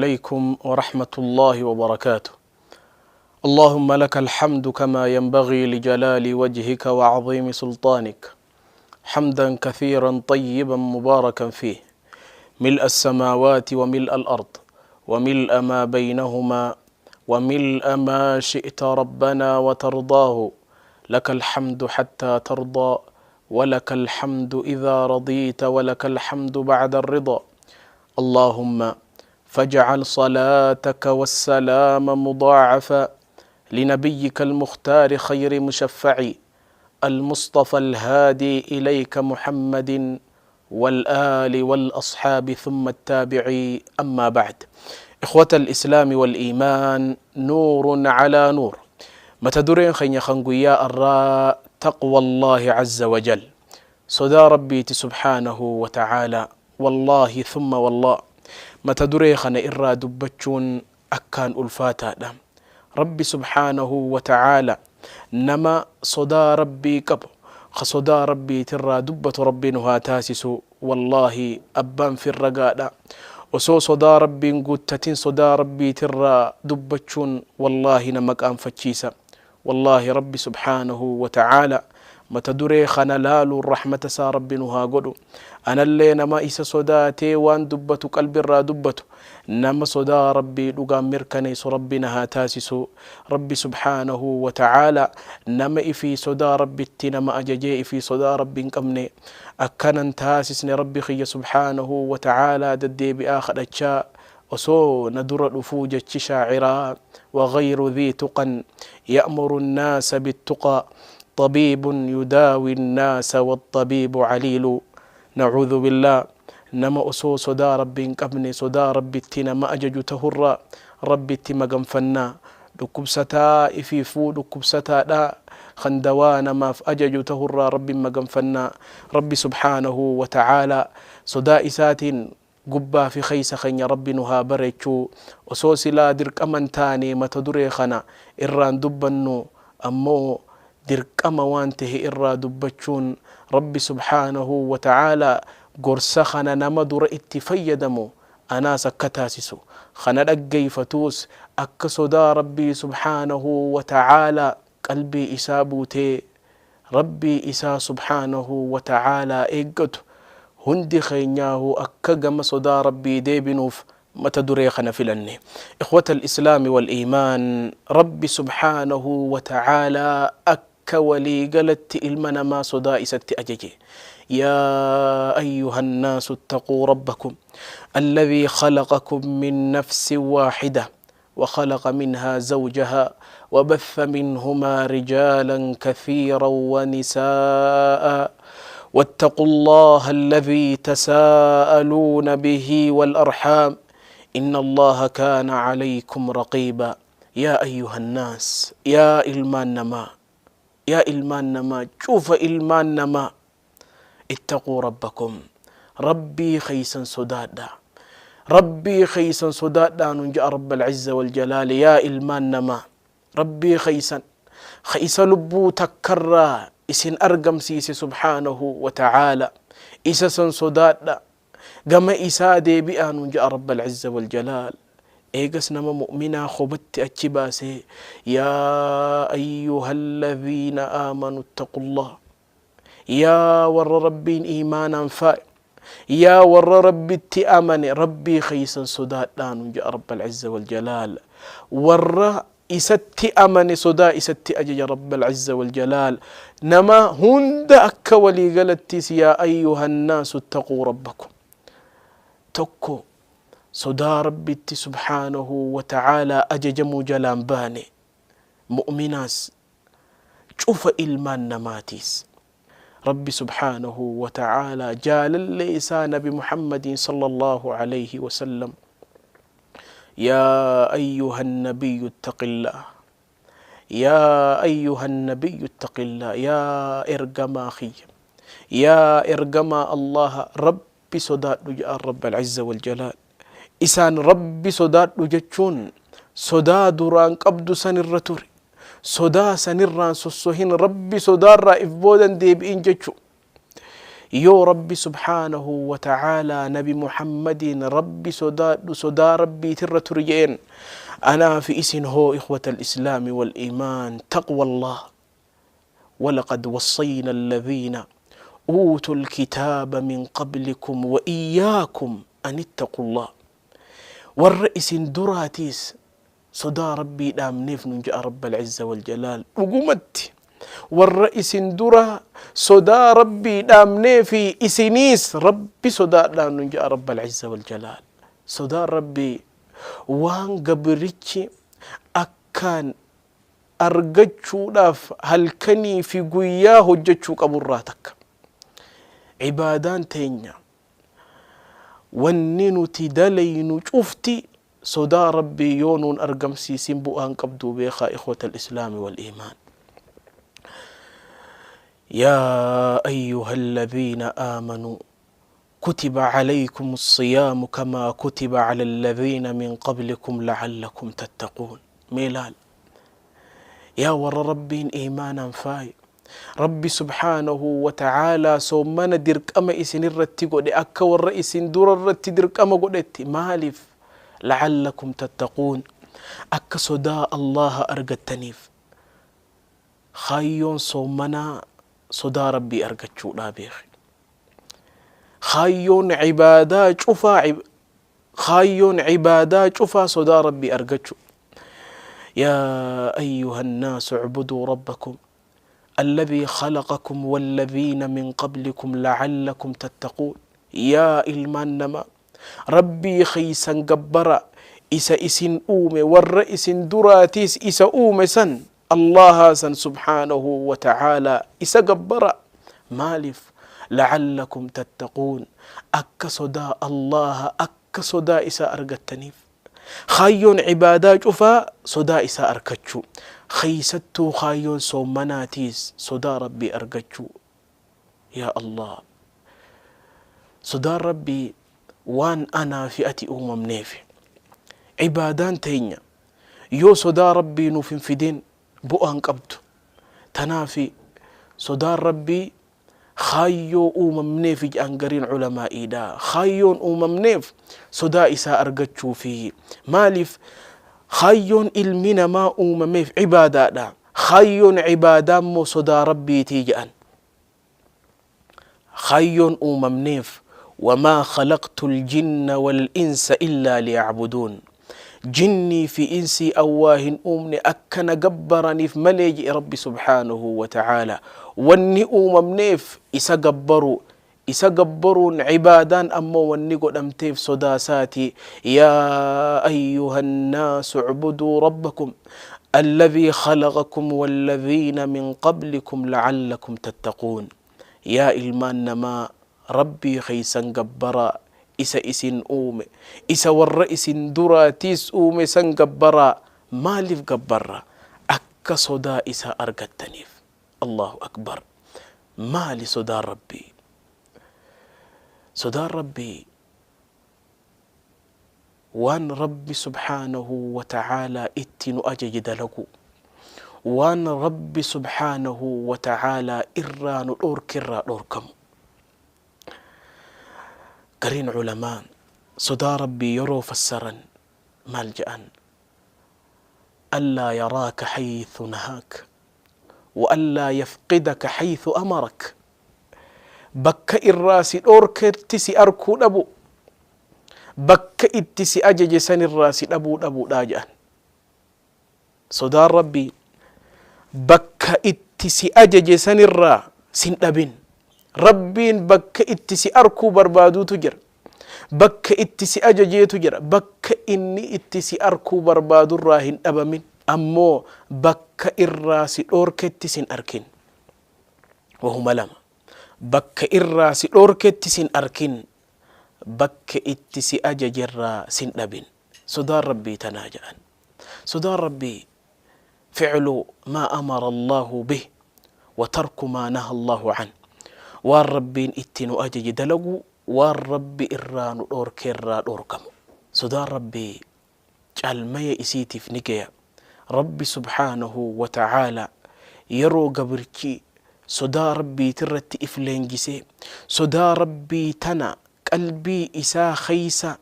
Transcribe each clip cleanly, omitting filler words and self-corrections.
عليكم ورحمة الله وبركاته. اللهم لك الحمد كما ينبغي لجلال وجهك وعظيم سلطانك، حمدا كثيرا طيبا مباركا فيه، ملء السماوات وملء الأرض وملء ما بينهما وملء ما شئت ربنا وترضاه، لك الحمد حتى ترضى، ولك الحمد إذا رضيت، ولك الحمد بعد الرضا. اللهم فاجعل صلاتك والسلام مضاعفا لنبيك المختار خير مشفع المصطفى الهادي إليك محمد والآل والأصحاب ثم التابعي. أما بعد، إخوة الإسلام والإيمان، نور على نور. Mata dureen keenya kan guyyaa arraa تقوى الله عز وجل، sodaa Rabbiiti سبحانه وتعالى. والله ثم والله، mata duree kana irraa dubbachuun akkaan ulfaataadha. Rabbi سبحانه وتعالى nama sodaa Rabbii qabu ka sodaa Rabbiitirraa dubbatu Rabbi nu haa taasisu. Wallaahi, abbaan firragaadha. Osoo sodaa Rabbiin guuttatin sodaa Rabbiitirraa dubbachuun wallaahi nama qaanfachiisa. Wallaahi, Rabbi سبحانه وتعالى mata duree kana laaluun rahmata isaa Rabbi nu haa godhu. Anallee nama isa sodaatee waan dubbatu qalbirraa dubbatu, nama sodaa Rabbii dhugaan mirkaneessu Rabbi na haa taasisu. Rabbi سبحانه وتعالى nama ifii sodaa Rabbitti nama ajajee ifii sodaa Rabbi hin qabne akkanan taasisne Rabbi kiyya سبحانه وتعالى deddeebi'aa kadhachaa osoo na dura dhufuu, jechi shaaciraa: وغير ذي تقى يأمر الناس بالتقى طبيب يداوي الناس والطبيب عليل. نعوذ بالله. Nama osoo sodaa Rabbii hin qabne sodaa Rabbitti nama ajaju tahurra Rabbitti maganfannaa. Dhukkubsataa ifiifuu dhukkubsataadha kan dawaa namaaf ajaju tahurraa Rabbiin maganfannaa. Rabbi سبحانه وتعالى sodaa isaatiin gubbaa fi keeysa keenya Rabbi nu haa bareechuu. Osoo silaa dirqaman taane mata duree kana irraan dubbannu, ammoo dirqama waan tahe irraa dubbachuun, Rabbi سبحانه وتعالى gorsa kana nama dura itti fayyadamu anaas akka taasisu, kana dhaggeeyfatuus akka sodaa Rabbii سبحانه وتعالى qalbii isaa buutee Rabbii isaa سبحانه وتعالى eeggatu, hundi keenyaahu akka gama sodaa Rabbii deebinuuf mata duree kana filanne. إخوة الإسلام والإيمان، Rabbi سبحانه وتعالى akka waliigalatti ilma namaa sodaa isatti ajaje. يا أيها الناس اتقوا ربكم الذي خلقكم من نفس واحدة وخلق منها زوجها وبث منهما رجالا كثيرا ونساء واتقوا الله الذي تساءلون به والأرحام إن الله كان عليكم رقيبا. يا أيها الناس، yaa ilmaan namaa، yaa ilmaan namaa، cufa ilmaan namaa، اتقوا ربكم، Rabbii keeysan sodaadha، Rabbii keeysan sodaadha nun ja'a رب العزة والجلال. Yaa ilmaan namaa, Rabbii keeysan ka isa lubbuu takkarraa isin argamsiise سبحانه وتعالى isa san sodaadha, gama isaa deebi'aa nun ja'a رب العزة والجلال. Eegas nama mu'minaa kobatti achi baasee: يا أيها الذين آمنوا اتقوا الله، yaa warra Rabbiin iimaanaan faa'e, yaa warra Rabbitti amane, Rabbii keeysan sodaadhaa nun ja'a رب العزة والجلال. Warra isatti amane sodaa isatti ajaja رب العزة والجلال. Nama hunda akka waliigalattis: يا أيها الناس اتقوا ربكم. Tokko sodaa Rabbitti سبحانه وتعالى ajajamuu jalaan baane mu'minaas cufa ilmaan namaatiis. Rabbi سبحانه وتعالى jaalallee isaa Nabi Muhammadin صلى الله عليه وسلم: يا أيها النبي اتق الله، يا أيها النبي اتق الله، yaa ergamaa kiyya، yaa ergamaa Allaha, Rabbi sodaadhu jedhan رب العزة والجلال. Isaan Rabbi sodaadhu jechuun sodaa duraan qabdu san irra ture, sodaa sanirraan sossohin, Rabbi sodaarraa if boodan deebi'in jechu. Yoo Rabbi subhaanahu wa ta'aalaa Nabi Muhammadiin Rabbi sodaadhu, sodaa Rabbiitirra turi je'een, anaa fi isin hoo ikhwata al-islaami wal iimaan, taqwa Allah. Walaqad wassayna alladhiina uutul kitaaba min qablikum wa iyyaakum an ittaqullah. Warra isin duraatiis sodaa Rabbii dhaamneef nun je'a Rabbal Izza wal Jalaal. Dhugumatti warra isin dura sodaa Rabbii dhaamneefi isiniis Rabbi sodaadhaa nun je'a Rabbal Izza wal Jalaal. Sodaan Rabbii waan gabrichi akkaan argachuudhaaf halkanii fi guyyaa hojjachuu qaburraa takka. Ibaadaan teenya, wanni nuti dalaynu cufti sodaa Rabbii yoo nuun argamsiisin bu'aa hin qabduu beekaa ikhwatal islaami wal iimaan. Yaa ayyuhalladhiina aamanuu kutiba alaykumu siyaamu kamaa kutiba ala alladhiina min qablikum la'allakum tattaquun. Mee laal, yaa warra Rabbiin iimaanaan faaye, Rabbi subhaanahu wa ta'aalaa soommana dirqama isinirratti godhe akka warra isin durarratti dirqama godhetti. Maaliif? La'allakum tattaquun, akka sodaa Allaaha argattaniif. Kaayyoon soommanaa sodaa Rabbii argachuudhaa beeki. Kaayyoon ibaadaa cufaa, kaayyoon ibaadaa cufaa sodaa Rabbii argachuu. Yaa ayyuha nnaasu ucbuduu rabbakum alladhii khalaqakum walladhiina min qablikum la'allakum tattaquun. Yaa ilmaan namaa, Rabbii keessan gabbaraa, isa isin uume, warra isin duraatiis isa uume san, Allaahaa san subhaanahu wa ta'aalaa isa gabbaraa. Maaliif? La'allakum tattaquun, akka sodaa Allaaha, akka sodaa isaa argattaniif. Kaayyoon ibaadaa cufaa sodaa isaa arkachuu. Keeysattuu kaayyoon soommanaatiis sodaa Rabbii argachuu. Yaa Allaah! Sodaan Rabbii waan anaa fi ati uumamneefi. Ibaadaan teenya yoo sodaa Rabbii nuuf hin fidin bu'aa hin qabdu. Tanaafi sodaan Rabbii Kaayyoo uumamneefi jedhan gariin ulamaa'iidha. Kaayyoon uumamneef sodaa isaa argachuufi. Maaliif? Kaayyoon ilmi namaa uumameef ibaadaadha. Kaayyoon ibaadaa immoo sodaa Rabbiitii jedhan. Kaayyoon uumamneef, wamaa khalaqtul jinna wal insa illaa liya'buduun. Jinnii fi insii an waa hin uumne akka na gabbaraniif malee je'e Rabbi subhaanahu wa ta'aala. Wanni uumamneef isa gabbaruu. Isa gabbaruun ibaadaan ammoo wanni godhamteef sodaa isaati. Yaa ayyuhan naasu ucbuduu rabbakum alladhii khalaqakum walladhiina min qablikum la'allakum tattaquun. Yaa ilmaan namaa, Rabbii keessan gabbaraa, isa isin uume, isa warra isin duraatiis uume san gabbaraa. Maaliif gabbarra? Akka sodaa isaa argattaniif. Allahu akbar! Maali sodaan Rabbii? Sodaan Rabbii waan Rabbi subhaanahu wa ta'aalaa itti nu ajaje dalaguu, waan Rabbi subhaanahu wa ta'aalaa irraa nu dhoorke irraa dhoorkamu. Gariin ulamaa sodaa Rabbii yeroo fassaran maal je'an? Allaa yaraaka haythu nahaak wa allaa yafqidaka haythu amarak. Bakka irraa si dhoorketti si arkuu dhabu, bakka itti si ajaje san irraa si dhabuu dhabuudha je'an. Sodaan Rabbii bakka itti si ajaje san irraa sin dhabin. Rabbiin bakka itti si arkuu barbaaduutu jira. Bakka itti si ajajeetu jira. Bakka inni itti si arkuu barbaadurraa hin dhabamin. Ammoo bakka irraa si dhoorketti sin arkin. Wahuma lama. Bakka irraa si dhoorketti sin arkin. Bakka itti si ajajerraa sin dhabin. Sodaan Rabbii tanaa ja'an. Sodaan Rabbii fi'lu maa amara Allaahu bih wa tarku maa naha Allaahu anh. Waan Rabbiin itti nu ajaje dalaguu, waan Rabbi irraa nu dhoorke irraa dhoorkamu. Sodaan Rabbii caalmaya isiitiif ni geya. Rabbi subhaanahu wa ta'aalaa yeroo gabrichi Sodaa Rabbiitirratti if leenjisee, sodaa Rabbii tana qalbii isaa kheysa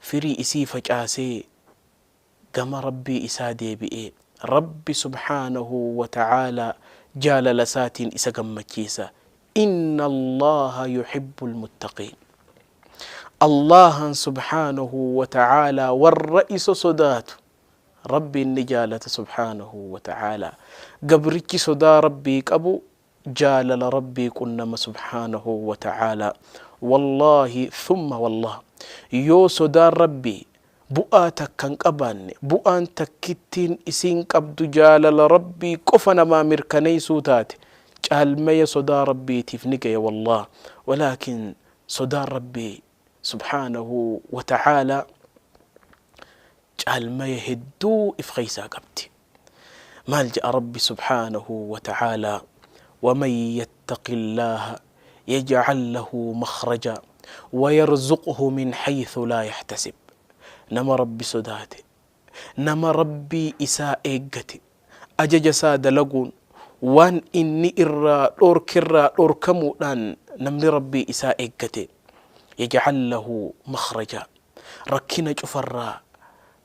firii isii facaasee gama Rabbii isaa deebi'e, Rabbi subhaanahu wa ta'aalaa jaalala isaatiin isa gammachiisa. Inna Allaaha yuhibbul muttaqiin. Allaahan subhaanahu wa ta'aalaa warra isa sodaatu Rabbiin ni jaalata subhaanahu wa ta'aalaa. Gabrichi sodaa Rabbii qabu jaalala Rabbii qunnama subhaanahu wa ta'aalaa. Wallaahi thumma wallaah yoo sodaan Rabbii bu'aa takka hin qabaanne, bu'aan takkittiin isiin qabdu jaalala Rabbii qofa namaa mirkaneessuu taate, caalmaya sodaa Rabbiitiif ni gaya wallaah. Walaakin sodaan Rabbii subhaanahu wa ta'aalaa caalmaya hedduu if keessaa qabdi. Maal je'a Rabbi subhaanahu wa ta'aalaa? Waman yattaqillaaha yaj'al lahu makhraja wa yarzuqhu min haythu laa yahtasib. Nama Rabbi sodaate, nama Rabbii isaa eeggate, ajaja isaa dalaguun, waan inni irraa dhoorkerraa dhoorkamuudhaan namni Rabbii isaa eeggate, yaj'al lahu makhraja, rakkina cufarraa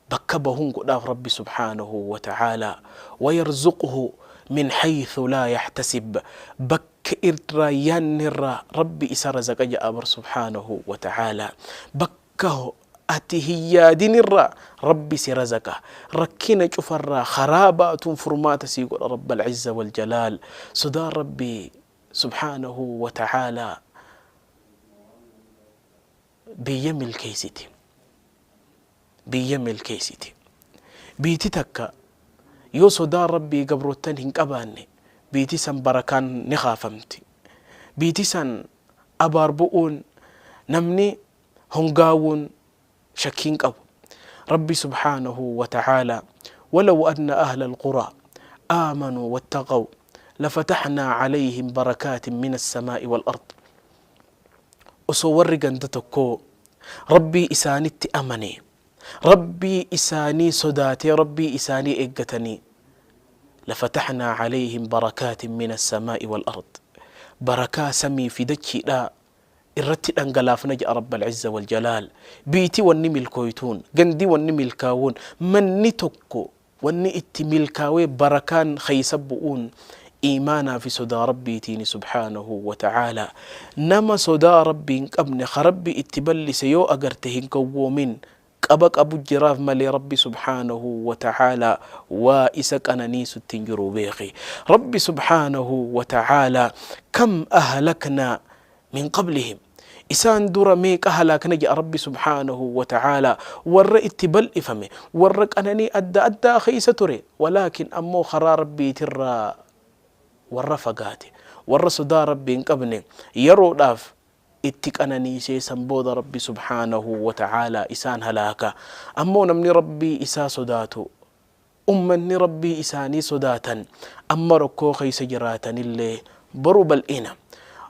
bakka bahun godhaaf Rabbi subhaanahu wa ta'aalaa, wa yarzuqhu min haythu laa yahtasib, bakka irraa yaannerraa Rabbi isa razaqa ja'a bar subhaanahu wa ta'aalaa. Bakka ati hin yaadinirraa Rabbi si razaqa, rakkina cufarraa karaa baatuun furmaata sii godha Rabbal izza wal jalaal. Sodaan Rabbii subhaanahu wa ta'aalaa biyya milkeessiti. Biyya milkeessiti. Biyti takka yoo sodaa Rabbii gabroottan hin qabaanne, biyti san barakaan ni kaafamti. Biyti san abaar bu'uun, namni hongaawuun shakkii hin qabu. Rabbi subhaanahu wa ta'aalaa, walaw anna ahla alquraa aamanuu wattaqaw lafatahnaa calayhim barakaatin mina assamaa'i wal ard. Osoo warri ganda tokkoo Rabbii isaanitti amanee, Rabbii isaanii sodaatee, Rabbii isaanii eeggatanii, lafatahnaa calayhim barakaatin mina assamaa'i wal ard, barakaa samii fi dachiidhaa irratti dhangalaafna ja'a Rabbal izza wal jalaal. Biyti wanni milkooytuun, gandi wanni milkaawuun, manni tokko wanni itti milkaawee barakaan kheysa bu'uun iimaanaa fi sodaa Rabbiitiini subhaanahu wa ta'aalaa. Nama sodaa Rabbii hin qabne, ka Rabbi itti ballise yoo agarte hin gowwoomin, qaba qabu jiraaf malee Rabbi subhaanahu wa ta'aalaa waa isa qananiisutti hin jiru beekhi. Rabbi subhaanahu wa ta'aalaa, kam ahlaknaa min qablihim, isaan dura meeqa halaakne ja'a Rabbi subhaanahu wa ta'aalaa, warra itti bal'ifame, warra qananii adda addaa keessa ture, walaakin ammoo karaa Rabbiitirraa warra fagaate, warra sodaa Rabbii hin qabne yeroodhaaf itti qananiisee san booda Rabbi subhaanahu wa ta'aalaa isaan halaaka. Ammoo namni Rabbii isaa sodaatu, ummanni Rabbii isaanii sodaatan, amma rakkoo keessa jiraatanillee boru bal'ina.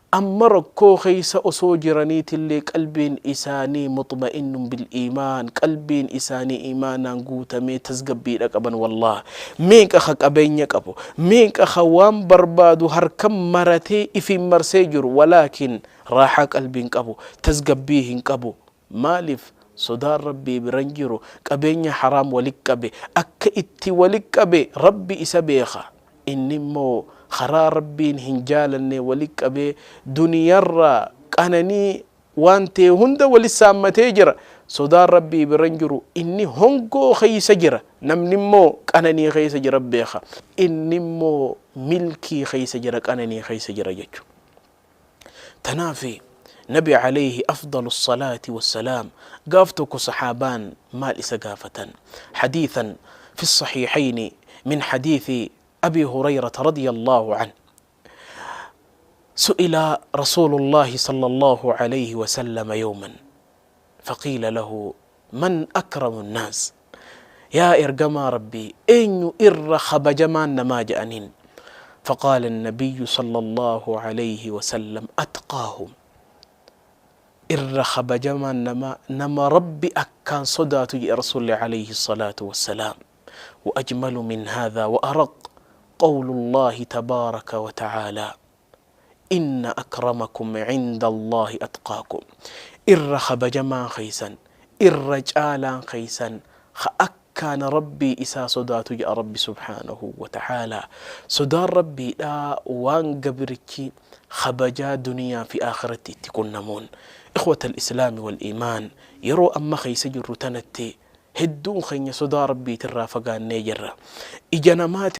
Amma rakkoo keessa osoo jiraniitillee qalbiin isaanii muxma'innun bil iimaan, qalbiin isaanii iimaanaan guutamee tasgabbiidha qaban wallaah. Meeqa ka qabeenya qabu, meeqa ka waan barbaadu harkan maratee ifiin marsee jiru, walaakin raaxaa qalbii hin qabu, tasgabbii hin qabu. Maalif? Sodaan Rabbii bira hin jiru, qabeenya haraam wali qabe, akka itti wali qabe Rabbi isa beeka. Inni immoo karaa Rabbiin hin jaalanne wali qabee duniyarraa qananii waan ta'e hunda wali saammatee jira. Sodaan Rabbii bira hin jiru, inni hongoo keessa jira, namni immoo qananii keessa jira beeka. Inni immoo milkii keessa jira, qananii keessa jira jechuudha. Tanaafi Nabi alayhi afdalu salaati wassalaam gaaf tokko sahaabaan maal isa gaafatan? Hadiithan fi sahiihayni min hadiithi Abi Hurayrata radiyallahu anh, su'ila Rasuulullahi sallallahu alayhi wasallama yawman faqiila lahu, man akramu nnaas? Yaa ergamaa Rabbii, eenyu irra kabajamaan namaa je'aniin. Faqaala annabiyyu sallallaahu alayhi wasallam, atqaahum. Irra kabajamaan namaa nama Rabbi akkaan sodaatu je'e Rasuulli alayhi salaatu wassalaam. Wa ajmalu min haadhaa wa araq. Qawlullaahi tabaaraka wa ta'aalaa, Inna akramakum cindallaahi atqaakum. Irra kabajamaan keessan, irra caalaan keessan ka akkaan Rabbii isaa sodaatu je'a Rabbi subhaanahu wa ta'aalaa. Sodaan Rabbiidhaa waan gabrichi kabajaa duniyaa fi aakhiratti itti qunnamuun. Ikhwatal islaami wal iimaan, yeroo amma keessa jirru tanatti hedduun keenya sodaa Rabbiitirraa fagaannee jirra. Ija namaati.